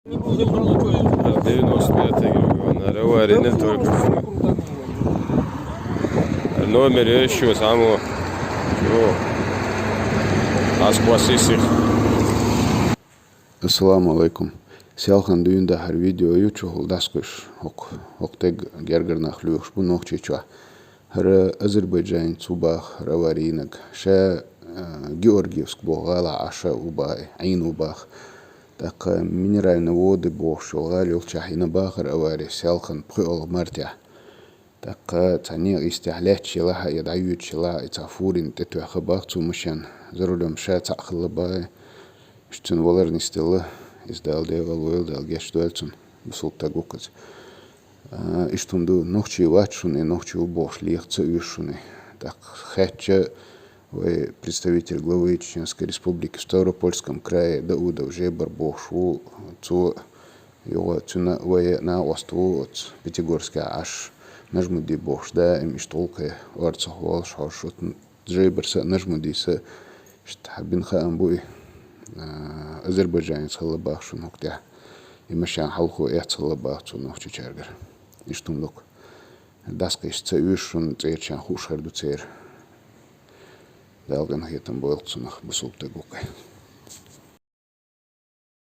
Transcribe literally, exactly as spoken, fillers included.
девяносто пятый, говорю, на аварийный только. Номер ещё само. Чего? Асквасисих. Ассаламу алейкум. Селхан дуьйна дахьар видео ю, чухула дӀасакхуьйсуш. ХӀокху, хӀокху тӀе гергара нах лоьхуш бу Нохчийчохь. ХӀара азербайджанец ву баха, хӀара аварийнаг. Ша, а, Георгиевск боху гӀалахь Ӏаш ву баха, Ӏийна ву баха. ТӀаккха Минеральные Воды бохуш йолу гӀала йолчохь йина баха хӀара авари, Селхан пхоьалгӀа мартехь. ТӀаккха цхьа некъа йистехь лаьтташ елахь а, я дӀайоьдуш елахь а, и цхьа фурина тӀетоьхна баха цу машен. За рулем ша цхьаъ хилла баха. Иштта цуьнан валар нисделла. Иза Дала декъал войла, Дала гечдойла цунна. Бусулба стаг ву-кх иза. А, иштта хӀума ду, нохчий вац шуна и, нохчий ву бохуш леха ца оьшу шуна и. ТӀаккха хаьттича, вай представитель главы Чеченской Республики в Ставропольском крае Даудов Жебар бохуш ву, цо юха цуьнан вай накъост ву оцу Пятигорскехь Ӏаш, Нажмуди бохуш, даим иштта гӀуллакхе орцах волуш хьожуш, оцу Жебарса а, Нажмудиса а иштта хьан бина хаам бу и, а, азербайджанец хилла баха шуна хӀокху тӀехь. И машен хьалхо эцна хилла баха цо Нохчийчаьргара. Иштта хӀума ду-кх. ДӀасакхуьйсуш ца оьшу шуна, цӀерачарна хууш хир ду церан. Дала къинхетам бойла цунах, бусулба стаг ву-кх и.